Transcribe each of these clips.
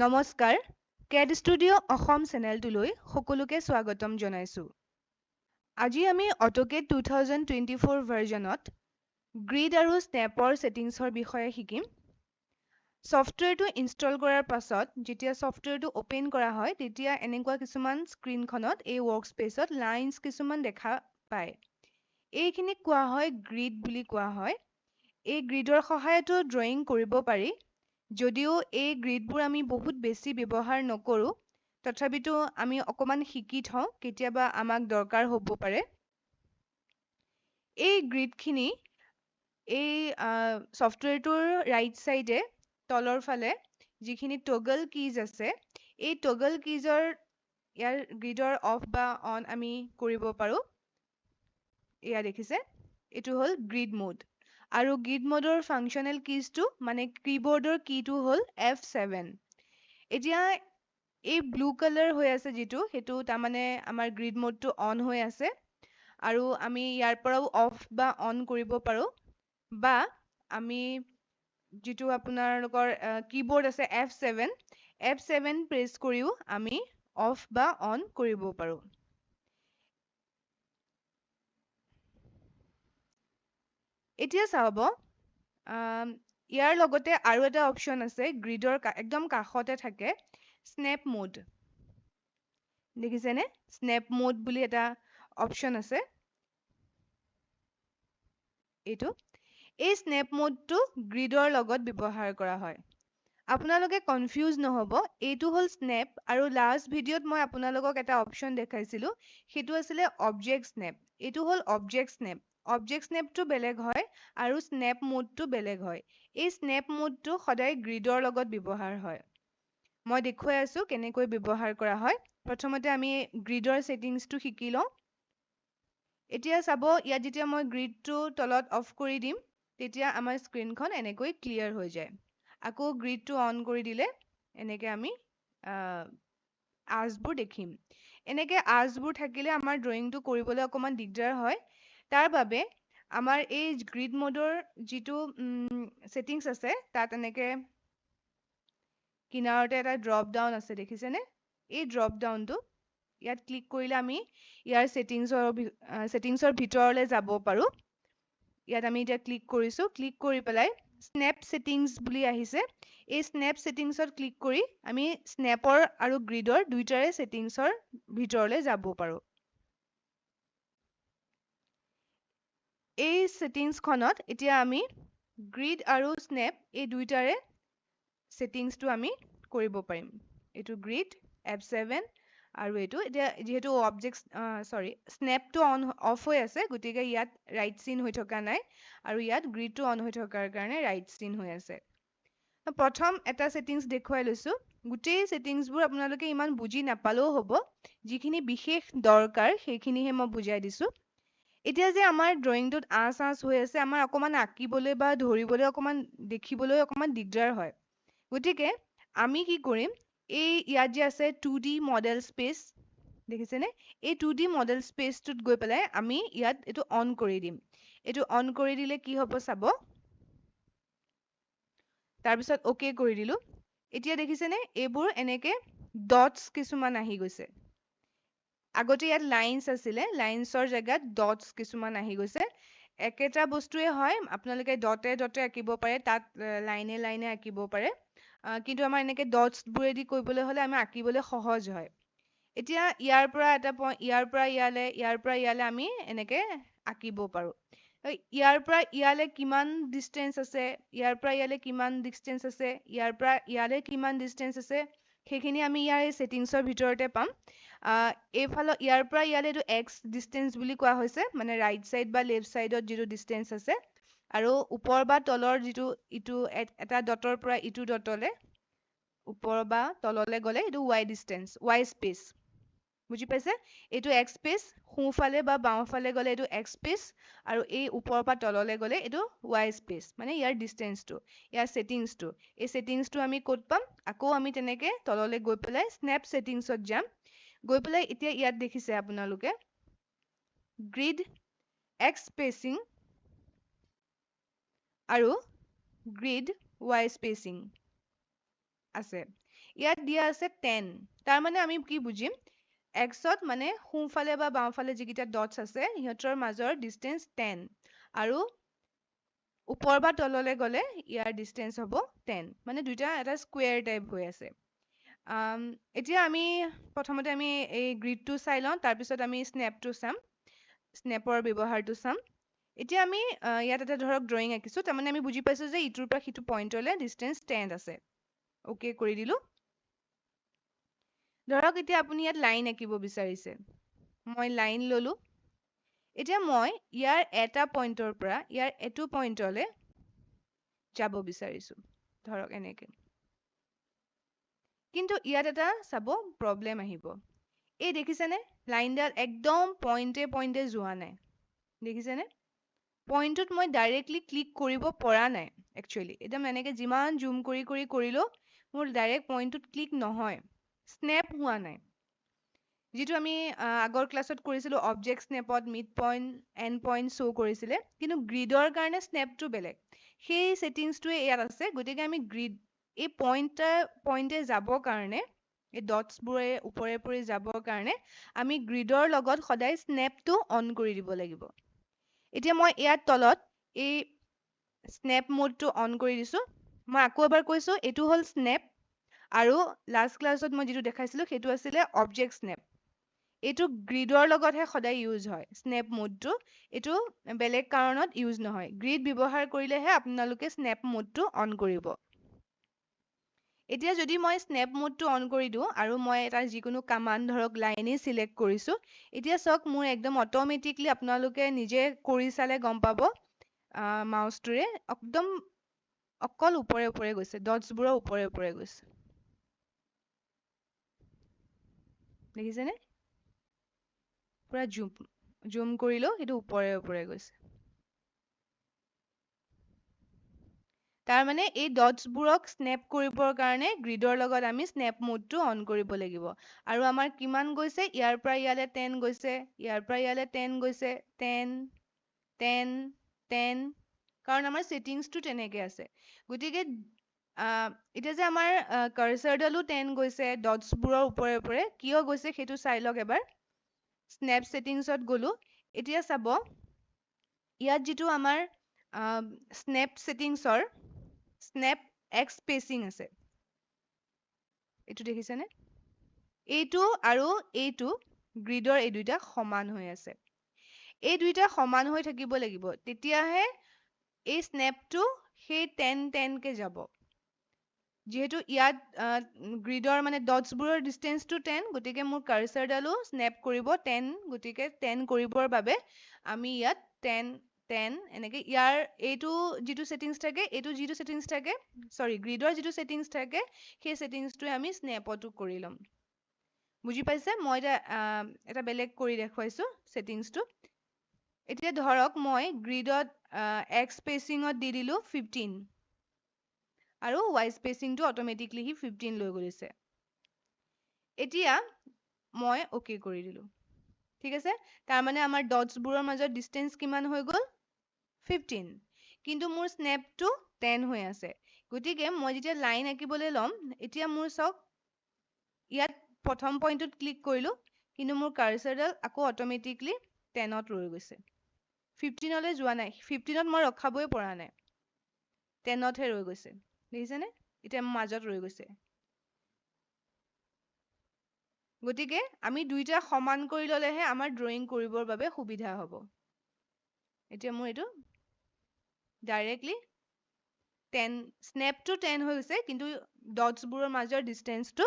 নমস্কাৰ, কেড ষ্টুডিঅ' অসম চেনেলটোলৈ সকলোকে স্বাগতম জনাইছোঁ। আজি আমি অট'কেড 2024 ভাৰ্জনত গ্ৰিড আৰু স্নেপৰ ছেটিংছৰ বিষয়ে শিকিম। ছফ্টৱেৰটো ইনষ্টল কৰাৰ পাছত যেতিয়া ছফ্টৱেৰটো অ'পেন কৰা হয়, তেতিয়া এনেকুৱা কিছুমান স্ক্ৰীণখনত এই ৱৰ্কস্পেচত লাইনছ কিছুমান দেখা পায়। এইখিনিক কোৱা হয় গ্ৰিড বুলি কোৱা হয়। এই গ্ৰিডৰ সহায়তো ড্ৰয়িং কৰিব পাৰি। যদিও এই গ্ৰিডবোৰ আমি বহুত বেছি ব্যৱহাৰ নকৰোঁ, তথাপিতো আমি অকণমান শিকি থওঁ, কেতিয়াবা আমাক দৰকাৰ হ'ব পাৰে। এই গ্ৰিডখিনি এই ছফ্টৱেৰটোৰ ৰাইট চাইডে তলৰ ফালে যিখিনি টগল কিজ আছে, এই টগল কিজৰ ইয়াৰ গ্ৰিডৰ অফ বা অন আমি কৰিব পাৰোঁ। এয়া দেখিছে, এইটো হ'ল গ্ৰিড মোড। আৰু গ্ৰিড মোডৰ ফাংচনেল কিজটো মানে কীবৰ্ডৰ কিটো হ'ল F7। এতিয়া এই ব্লু কালাৰ হৈ আছে যিটো, সেইটো তাৰমানে আমাৰ গ্ৰিড মোডটো অন হৈ আছে। আৰু আমি ইয়াৰ পৰাও অফ বা অন কৰিব পাৰোঁ, বা আমি যিটো আপোনালোকৰ কীবৰ্ড আছে F7, F7 press কৰিও আমি অফ বা অন কৰিব পাৰোঁ। এতিয়া চাব, ইয়াৰ লগতে আৰু এটা অপশ্যন আছে, গ্ৰিডৰ একদম কাষতে থাকে স্নেপ মোড। দেখিছেনে? স্নেপ মোড বুলি এটা অপশ্যন আছে। এই স্নেপ মোডটো গ্ৰিডৰ লগত ব্যৱহাৰ কৰা হয়। আপোনালোকে কনফিউজ নহ'ব, এইটো হ'ল স্নেপ। আৰু লাষ্ট ভিডিঅ'ত মই আপোনালোকক এটা অপশ্যন দেখাইছিলোঁ, সেইটো আছিলে অবজেক্ট স্নেপ। এইটো হ'ল অবজেক্ট স্নেপ। অবজেক্ট স্নেপটো বেলেগ হয় আৰু স্নেপ মোডটো বেলেগ হয়। এই স্নেপ মোডটো সদায় গ্ৰিডৰ লগত ব্যৱহাৰ হয়। মই দেখুৱাই আছোঁ কেনেকৈ ব্যৱহাৰ কৰা হয়। প্ৰথমতে আমি গ্ৰিডৰ ছেটিংছটো শিকি লওঁ। এতিয়া চাব, ইয়াত যেতিয়া মই গ্ৰিডটো তলত অফ কৰি দিম, তেতিয়া আমাৰ স্ক্ৰীণখন এনেকৈ ক্লিয়াৰ হৈ যায়। আকৌ গ্ৰিডটো অন কৰি দিলে এনেকৈ আমি আঁচবোৰ দেখিম। এনেকৈ আঁচবোৰ থাকিলে আমাৰ ড্ৰয়িংটো কৰিবলৈ অকণমান দিগদাৰ হয়। তাৰ বাবে আমাৰ এই গ্ৰিড মোডৰ যিটো ছেটিংছ আছে, তাত এনেকৈ কিনাৰতে এটা ড্ৰপ ডাউন আছে, দেখিছেনে? এই ড্ৰপ ডাউনটো ইয়াত ক্লিক কৰিলে আমি ইয়াৰ ছেটিংছৰ ভিতৰলৈ যাব পাৰোঁ। ইয়াত আমি এতিয়া ক্লিক কৰিছোঁ। ক্লিক কৰি পেলাই স্নেপ ছেটিংছ বুলি আহিছে। এই স্নেপ ছেটিংছত ক্লিক কৰি আমি স্নেপৰ আৰু গ্ৰিডৰ দুইটাৰে ছেটিংছৰ ভিতৰলৈ যাব পাৰোঁ। এই ছেটিংছখনত এতিয়া আমি গ্ৰিড আৰু স্নেপ এই দুইটাৰে ছেটিংছটো আমি কৰিব পাৰিম। এইটো গ্ৰিড F7 আৰু এইটো এতিয়া যিহেতু অবজেক্ট চৰি স্নেপটো অন অফ হৈ আছে, গতিকে ইয়াত ৰাইট চিন হৈ থকা নাই, আৰু ইয়াত গ্ৰিডটো অন হৈ থকাৰ কাৰণে ৰাইট চিন হৈ আছে। প্ৰথম এটা ছেটিংছ দেখুৱাই লৈছোঁ। গোটেই ছেটিংছবোৰ আপোনালোকে ইমান বুজি নাপালেও হ'ব, যিখিনি বিশেষ দৰকাৰ সেইখিনিহে মই বুজাই দিছোঁ। এতিয়া যে আমাৰ ড্ৰয়িংটোত আঁচ আঁচ হৈ আছে, আমাৰ অকণমান আঁকিবলৈ বা ধৰিবলৈ অকণমান দেখিবলৈ অকণমান দিগদাৰ হয়। গতিকে আমি কি কৰিম, এই ইয়াত যে আছে 2D model space, দেখিছেনে? এই 2D model স্পেচটোত গৈ পেলাই আমি ইয়াত এইটো অন কৰি দিম। এইটো অন কৰি দিলে কি হ'ব চাব। তাৰপিছত অ'কে কৰি দিলোঁ। এতিয়া দেখিছেনে এইবোৰ এনেকে ডটছ কিছুমান আহি গৈছে। আগতে ইয়াত লাইনছ আছিলে, লাইনছৰ জেগাত ডটছ কিছুমান আহি গৈছে। একেটা বস্তুৱে হয়, আপোনালোকে ডটে ডটে আঁকিব পাৰে, তাত লাইনে লাইনে আঁকিব পাৰে, কিন্তু আমাৰ এনেকে ডটছবোৰেদি কৰিবলৈ হ'লে আমাৰ আঁকিবলৈ সহজ হয়। এতিয়া ইয়াৰ পৰা এটা পইণ্ট, ইয়াৰ পৰা ইয়ালে, ইয়াৰ পৰা ইয়ালে আমি এনেকে আঁকিব পাৰোঁ। ইয়াৰ পৰা ইয়ালে কিমান ডিষ্টেঞ্চ আছে, ইয়াৰ পৰা ইয়ালে কিমান ডিষ্টেঞ্চ আছে, ইয়াৰ পৰা ইয়ালে কিমান ডিষ্টেঞ্চ আছে, সেইখিনি আমি ইয়াৰ এই ছেটিংছৰ ভিতৰতে পাম। এইফালৰ ইয়াৰ পৰা ইয়ালে এইটো এক্স ডিষ্টেঞ্চ বুলি কোৱা হৈছে, মানে ৰাইট চাইড বা লেফ্ট চাইডত যিটো ডিষ্টেঞ্চ আছে, আৰু ওপৰ বা তলৰ যিটো ইটো এটা ডটৰ পৰা ইটো ডটলে ওপৰ বা তললে গ'লে এইটো ৱাই ডিষ্টেঞ্চ, ৱাই স্পেচ, বুজি পাইছে? এইটো এক্স স্পেচ, সোঁফালে বা বাওঁফালে গ'লে এইটো এক্স স্পেচ, আৰু এই ওপৰৰ পৰা তললে গ'লে এইটো ৱাই স্পেচ, মানে ইয়াৰ ডিষ্টেঞ্চটো, ইয়াৰ ছেটিংছটো। এই ছেটিংছটো আমি ক'ত পাম? আকৌ আমি তেনেকে তললে গৈ পেলাই স্নেপ ছেটিংছত যাম। গৈ পেলাই এতিয়া ইয়াত দেখিছে আপোনালোকে গ্ৰিড এক্স স্পেচিং আৰু গ্ৰিড ৱাই স্পেচিং আছে। ইয়াত দিয়া আছে 10, তাৰমানে আমি কি বুজিম, এক্সত মানে সোঁফালে বা বাওঁফালে যিকেইটা ডটছ আছে সিহঁতৰ মাজৰ ডিষ্টেঞ্চ 10 আৰু ওপৰ বা তললৈ গ'লে ইয়াৰ ডিষ্টেঞ্চ হ'ব 10, মানে দুইটা এটা স্কুৱেৰ টাইপ হৈ আছে। এতিয়া আমি প্ৰথমতে আমি এই গ্ৰিডটো চাই লওঁ, তাৰপিছত আমি স্নেপটো চাম, স্নেপৰ ব্যৱহাৰটো চাম। এতিয়া আমি ইয়াত এটা ধৰক ড্ৰয়িং আঁকিছোঁ, তাৰমানে আমি বুজি পাইছোঁ যে ইটোৰ পৰা সিটো পইণ্টলৈ ডিষ্টেঞ্চ 10 আছে। অ'কে কৰি দিলোঁ। ধৰক এতিয়া আপুনি ইয়াত লাইন আঁকিব বিচাৰিছে, মই লাইন ল'লোঁ। এতিয়া মই ইয়াৰ এটা পইণ্টৰ পৰা ইয়াৰ এইটো পইণ্টলৈ যাব বিচাৰিছোঁ, ধৰক এনেকৈ। কিন্তু ইয়াত এটা চাব প্ৰব্লেম আহিব। এই দেখিছেনে লাইনডাল একদম পইণ্টে পইণ্টে যোৱা নাই, দেখিছেনে? পইণ্টটোত মই ডাইৰেক্টলি ক্লিক কৰিব পৰা নাই একচুৱেলি, একদম এনেকৈ যিমান জুম কৰি কৰি কৰিলেও মোৰ ডাইৰেক্ট পইণ্টটোত ক্লিক নহয়, স্নেপ হোৱা নাই। যিটো আমি আগৰ ক্লাছত কৰিছিলোঁ object স্নেপত mid point end point show' কৰিছিলে, কিন্তু গ্ৰিডৰ কাৰণে স্নেপটো বেলেগ, সেই ছেটিংছটোৱে ইয়াত আছে। গতিকে আমি গ্ৰিড এই পইণ্টে পইণ্টে যাবৰ কাৰণে, এই ডটছবোৰে ওপৰে ওপৰে যাবৰ কাৰণে আমি গ্ৰিডৰ লগত সদায় স্নেপটো অন কৰি দিব লাগিব। এতিয়া মই ইয়াত তলত এই স্নেপ মোডটো অন কৰি দিছোঁ। মই আকৌ এবাৰ কৈছোঁ, এইটো হ'ল স্নেপ, আৰু লাষ্ট ক্লাছত মই যিটো দেখাইছিলোঁ সেইটো আছিলে অবজেক্ট স্নেপ। এইটো গ্ৰিডৰ লগতহে সদায় ইউজ হয় স্নেপ মোডটো, এইটো বেলেগ কাৰণত ইউজ নহয়। গ্ৰিড ব্যৱহাৰ কৰিলেহে আপোনালোকে স্নেপ মোডটো অন কৰিব। এতিয়া যদি মই স্নেপ মোডটো অন কৰি দিওঁ আৰু মই এটা যিকোনো কামাণ্ড ধৰক লাইনেই চিলেক্ট কৰিছোঁ, এতিয়া চাওক মোৰ একদম অট'মেটিকলি, আপোনালোকে নিজে কৰি চালে গম পাব, মাউচটোৰে একদম অকল ওপৰে ওপৰে গৈছে, ডটছবোৰৰ ওপৰে ওপৰে গৈছে, দেখিছেনে? পুৰা জুম কৰিলেও সেইটো ওপৰে ওপৰে গৈছে। তাৰমানে এই ডটছবোৰক স্নেপ কৰিবৰ কাৰণে গ্ৰিডৰ লগত আমি স্নেপ মোডটো অন কৰিব লাগিব। আৰু আমাৰ কিমান গৈছে, ইয়াৰ পৰা ইয়ালৈ 10 গৈছে, ইয়াৰ পৰা ইয়ালৈ 10 গৈছে, 10 10 10, কাৰণ আমাৰ ছেটিংছটো তেনেকৈ আছে। গতিকে এতিয়া যে আমাৰ কাৰ্চাৰডালো 10 গৈছে ডটছবোৰৰ ওপৰে ওপৰে, কিয় গৈছে সেইটো চাই লওক এবাৰ। স্নেপ ছেটিংছত গ'লোঁ, এতিয়া চাব ইয়াত যিটো আমাৰ স্নেপ ছেটিংছৰ স্নেপ এক্স স্পেচিং আছে, এইটো দেখিছেনে? এইটো আৰু এইটো গ্ৰিডৰ এই দুইটা সমান হৈ আছে। এই দুইটা সমান হৈ থাকিব লাগিব, তেতিয়াহে এই স্নেপটো সেই 10 10কে যাব। যিহেতু ইয়াত গ্ৰিডৰ মানে ডটছবোৰৰ ডিষ্টেঞ্চটো 10, গতিকে মোৰ কাৰ্চাৰডালো স্নেপ কৰিব 10, গতিকে 10 কৰিবৰ বাবে আমি ইয়াত 10 10 এনেকৈ ইয়াৰ এইটো যিটো ছেটিংছ থাকে, এইটো যিটো ছেটিংছ থাকে, চৰি গ্ৰিডৰ যিটো ছেটিংছ থাকে, সেই ছেটিংছটোৱে আমি স্নেপতো কৰি ল'ম। বুজি পাইছে? মই এতিয়া এটা বেলেগ কৰি দেখুৱাইছোঁ ছেটিংছটো। এতিয়া ধৰক মই গ্ৰিডত এক্স স্পেচিঙত দি দিলোঁ 15 আৰু ৱাই স্পেচিংটো অট'মেটিকলি সি 15 লৈ গৈছে। এতিয়া মই অ'কে কৰি দিলোঁ, ঠিক আছে? তাৰমানে আমাৰ ডটছবোৰৰ মাজত ডিষ্টেঞ্চ কিমান হৈ গ'ল, 15, কিন্তু মোৰ স্নেপটো 10 হৈ আছে। গতিকে মই যেতিয়া লাইন আঁকিবলৈ ল'ম, এতিয়া মোৰ চাওক ইয়াত প্ৰথম পইণ্টটোত ক্লিক কৰিলোঁ, কিন্তু মোৰ কাৰ্চাৰডাল আকৌ অট'মেটিকলি 10ত ৰৈ গৈছে, 15লৈ যোৱা নাই, 15ত মই ৰখাবই পৰা নাই, 10তহে ৰৈ গৈছে, দেখিছেনে? এতিয়া মাজত ৰৈ গৈছে। গতিকে আমি দুইটা সমান কৰি ল'লেহে আমাৰ ড্ৰয়িং কৰিবৰ বাবে সুবিধা হ'ব। এতিয়া মোৰ এইটো ডাইৰেক্টলি 10, স্নেপটো 10 হৈ গৈছে, কিন্তু ডটছবোৰৰ মাজৰ ডিষ্টেঞ্চটো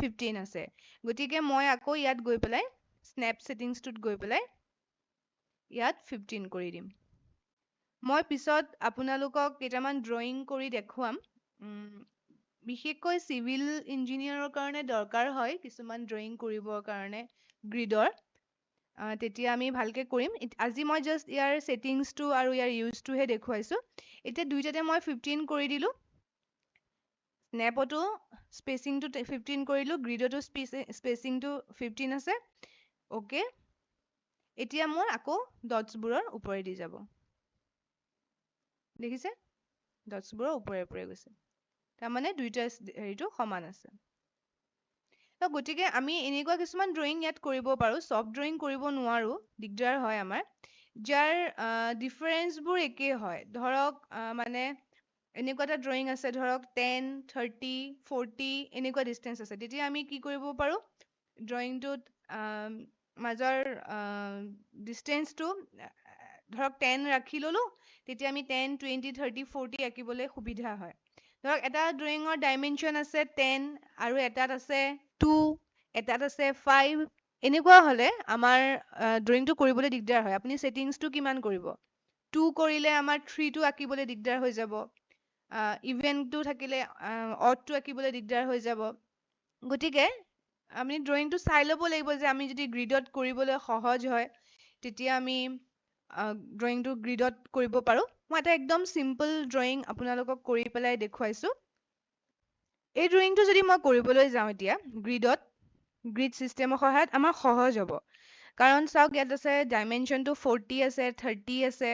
15 আছে। গতিকে মই আকৌ ইয়াত গৈ পেলাই স্নেপ ছেটিংছটোত গৈ পেলাই ইয়াত 15 কৰি দিম। মই পিছত আপোনালোকক কেইটামান ড্ৰয়িং কৰি দেখুৱাম। বিশেষকৈ চিভিল ইঞ্জিনিয়াৰৰ কাৰণে দৰকাৰ হয় কিছুমান ড্ৰয়িং কৰিবৰ কাৰণে গ্ৰিডৰ, তেতিয়া আমি ভালকৈ কৰিম। আজি মই জাষ্ট ইয়াৰ ছেটিংছটো আৰু ইয়াৰ ইউজটোহে দেখুৱাইছোঁ। এতিয়া দুইটাতে মই 15 কৰি দিলোঁ, স্নেপতো স্পেচিংটো 15 কৰিলোঁ, গ্ৰিডতো স্পেচিংটো 15 আছে। অ'কে, এতিয়া মোৰ আকৌ ডটছবোৰৰ ওপৰেদি যাব, দেখিছে? ডটছবোৰৰ ওপৰে ওপৰে গৈছে, তাৰমানে দুইটা হেৰিটো সমান আছে। গতিকে আমি এনেকুৱা কিছুমান ড্ৰয়িং ইয়াত কৰিব পাৰোঁ, চব ড্ৰয়িং কৰিব নোৱাৰোঁ, দিগদাৰ হয় আমাৰ, যাৰ ডিফাৰেঞ্চবোৰ একেই হয়। ধৰক মানে এনেকুৱা এটা ড্ৰয়িং আছে, ধৰক 10, 30, 40 এনেকুৱা ডিষ্টেঞ্চ আছে, তেতিয়া আমি কি কৰিব পাৰোঁ, ড্ৰয়িংটোত মাজৰ ডিষ্টেঞ্চটো ধৰক 10 ৰাখি ল'লোঁ, তেতিয়া আমি 10, 20, 30, 40 আঁকিবলৈ সুবিধা হয়। ধৰক এটা ড্ৰয়িঙৰ ডাইমেনশ্যন আছে 10 আৰু এটাত আছে 2, এটাত আছে 5, এনেকুৱা হ'লে আমাৰ ড্ৰয়িংটো কৰিবলৈ দিগদাৰ হয়। আপুনি ছেটিংছটো কিমান কৰিব, 2 কৰিলে আমাৰ 3টো আঁকিবলৈ দিগদাৰ হৈ যাব, ইভেণ্টটো থাকিলে অডটো আঁকিবলৈ দিগদাৰ হৈ যাব। গতিকে আমি ড্ৰয়িংটো চাই ল'ব লাগিব যে আমি যদি গ্ৰীডত কৰিবলৈ সহজ হয় তেতিয়া আমি ড্ৰয়িংটো গ্ৰীডত কৰিব পাৰোঁ। মই এটা একদম চিম্পল ড্ৰয়িং আপোনালোকক কৰি পেলাই দেখুৱাইছোঁ। এই ড্ৰয়িংটো যদি মই কৰিবলৈ যাওঁ এতিয়া গ্ৰীডত, গ্ৰীড ছিষ্টেমৰ সহায়ত আমাৰ সহজ হ'ব, কাৰণ চাওক ইয়াত আছে ডাইমেনশ্যনটো 40 আছে, 30 আছে,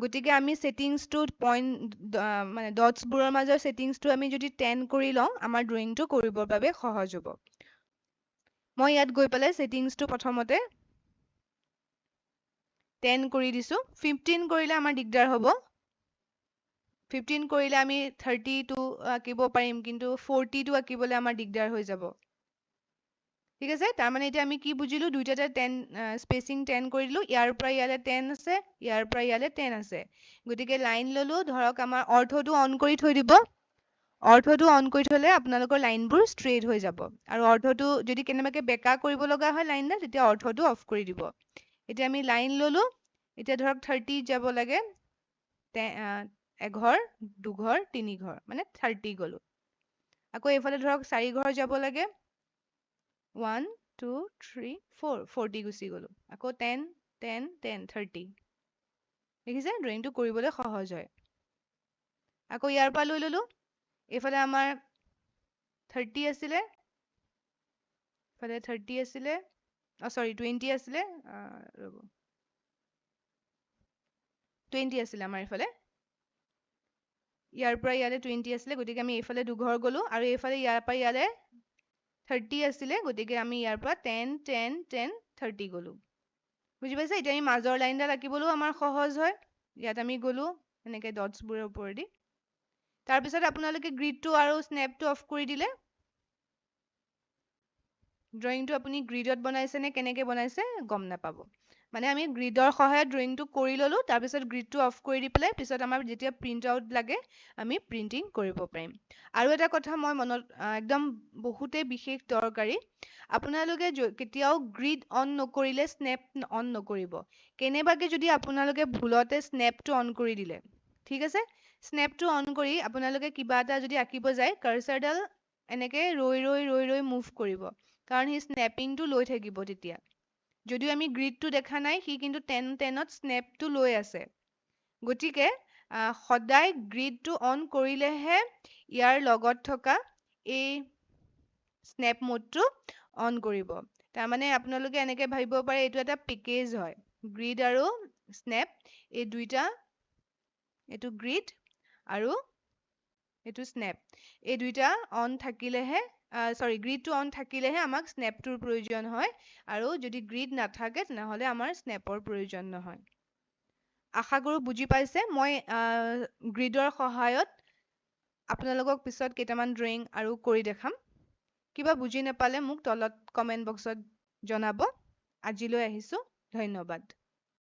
গতিকে আমি ছেটিংছটো পইণ্ট মানে ডটছবোৰৰ মাজৰ ছেটিংছটো আমি যদি 10 কৰি লওঁ আমাৰ ড্ৰয়িংটো কৰিবৰ বাবে সহজ হ'ব। মই ইয়াত গৈ পেলাই ছেটিংছটো প্ৰথমতে 10 কৰি দিছোঁ। 15 কৰিলে আমাৰ দিগদাৰ হ'ব, 15 কৰিলে আমি 32 আঁকিব পাৰিম, কিন্তু 40টো আঁকিবলৈ আমাৰ দিগদাৰ হৈ যাব। ঠিক আছে, তাৰমানে এতিয়া আমি কি বুজিলোঁ, দুইটাতে 10 স্পেচিং 10 কৰি দিলোঁ, ইয়াৰ পৰা ইয়ালৈ 10 আছে, ইয়াৰ পৰা ইয়ালৈ 10 আছে, গতিকে লাইন ল'লোঁ। ধৰক আমাৰ অৰ্থটো অন কৰি থৈ দিব, অৰ্থটো অন কৰি থ'লে আপোনালোকৰ লাইনবোৰ ষ্ট্ৰেইট হৈ যাব, আৰু অৰ্থটো যদি কেনেবাকৈ বেকা কৰিব লগা হয় লাইনডাল, তেতিয়া অৰ্থটো অফ কৰি দিব। এতিয়া আমি লাইন ল'লোঁ, এতিয়া ধৰক 30 যাব লাগে, এঘৰ, দুঘৰ, তিনি ঘৰ, মানে 30 গ'লোঁ। আকৌ এইফালে ধৰক 4 ঘৰ যাব লাগে, 1, 2, 3, 4, 40 গুচি গ'লোঁ। আকৌ 10, 10, 10, 30। দেখিছে ড্ৰয়িংটো কৰিবলৈ সহজ হয়। আকৌ ইয়াৰ পৰা লৈ ল'লোঁ, এইফালে আমাৰ 30 আছিলে, এইফালে 30 আছিলে, চৰি 20 আছিলে, ৰ'ব 20 আছিলে আমাৰ এইফালে, ইয়াৰ পৰা ইয়ালৈ 20 আছিলে, গতিকে আমি এইফালে দুঘৰ গ'লোঁ, আৰু এইফালে ইয়াৰ পৰা ইয়ালৈ 30 আছিলে, গতিকে আমি ইয়াৰ পৰা 10, 10, 10, 30 গ'লোঁ। বুজি পাইছে? এতিয়া আমি মাজৰ লাইনডাল আঁকিবলৈও আমাৰ সহজ হয়, ইয়াত আমি গ'লোঁ এনেকৈ ডটছবোৰৰ ওপৰেদি। তাৰপিছত আপোনালোকে গ্ৰীডটো আৰু স্নেপটো অফ কৰি দিলে, ড্ৰয়িংটো আপুনি গ্ৰীডত বনাইছে নে কেনেকৈ বনাইছে গম নাপাব। মানে আমি গ্ৰীডৰ সহায়ত ড্ৰয়িংটো কৰি ল'লোঁ, তাৰপিছত গ্ৰীডটো অফ কৰি দি পেলাই পিছত আমাৰ যেতিয়া প্ৰিণ্ট আউট লাগে আমি প্ৰিণ্টিং কৰিব পাৰিম। আৰু এটা কথা মই মনত একদম বহুতেই বিশেষ দৰকাৰী, আপোনালোকে কেতিয়াও গ্ৰীড অন নকৰিলে স্নেপ অন নকৰিব। কেনেবাকৈ যদি আপোনালোকে ভুলতে স্নেপটো অন কৰি দিলে, ঠিক আছে, স্নেপটো অন কৰি আপোনালোকে কিবা এটা যদি আঁকিব যায়, কাৰ্চাৰডাল এনেকৈ ৰৈ ৰৈ ৰৈ ৰৈ মুভ কৰিব, কাৰণ সি স্নেপিংটো লৈ থাকিব তেতিয়া। যদিও আমি গ্ৰীডটো দেখা নাই, সি কিন্তু 10 10ত স্নেপটো লৈ আছে। গতিকে সদায় গ্ৰীডটো অন কৰিলেহে ইয়াৰ লগত থকা এই স্নেপ মোডটো অন কৰিব। তাৰমানে আপোনালোকে এনেকৈ ভাবিব পাৰে এইটো এটা পেকেজ হয়, গ্ৰীড আৰু স্নেপ এই দুইটা, এইটো গ্ৰীড আৰু এইটো স্নেপ, এই দুইটা অন থাকিলেহে, চৰি গ্ৰীডটো অন থাকিলেহে আমাক স্নেপটোৰ প্ৰয়োজন হয়, আৰু যদি গ্ৰীড নাথাকে তেনেহ'লে আমাৰ স্নেপৰ প্ৰয়োজন নহয়। আশা কৰোঁ বুজি পাইছে। মই গ্ৰীডৰ সহায়ত আপোনালোকক পিছত কেইটামান ড্ৰয়িং আৰু কৰি দেখাম। কিবা বুজি নাপালে মোক তলত কমেণ্ট বক্সত জনাব। আজিলৈ আহিছোঁ, ধন্যবাদ।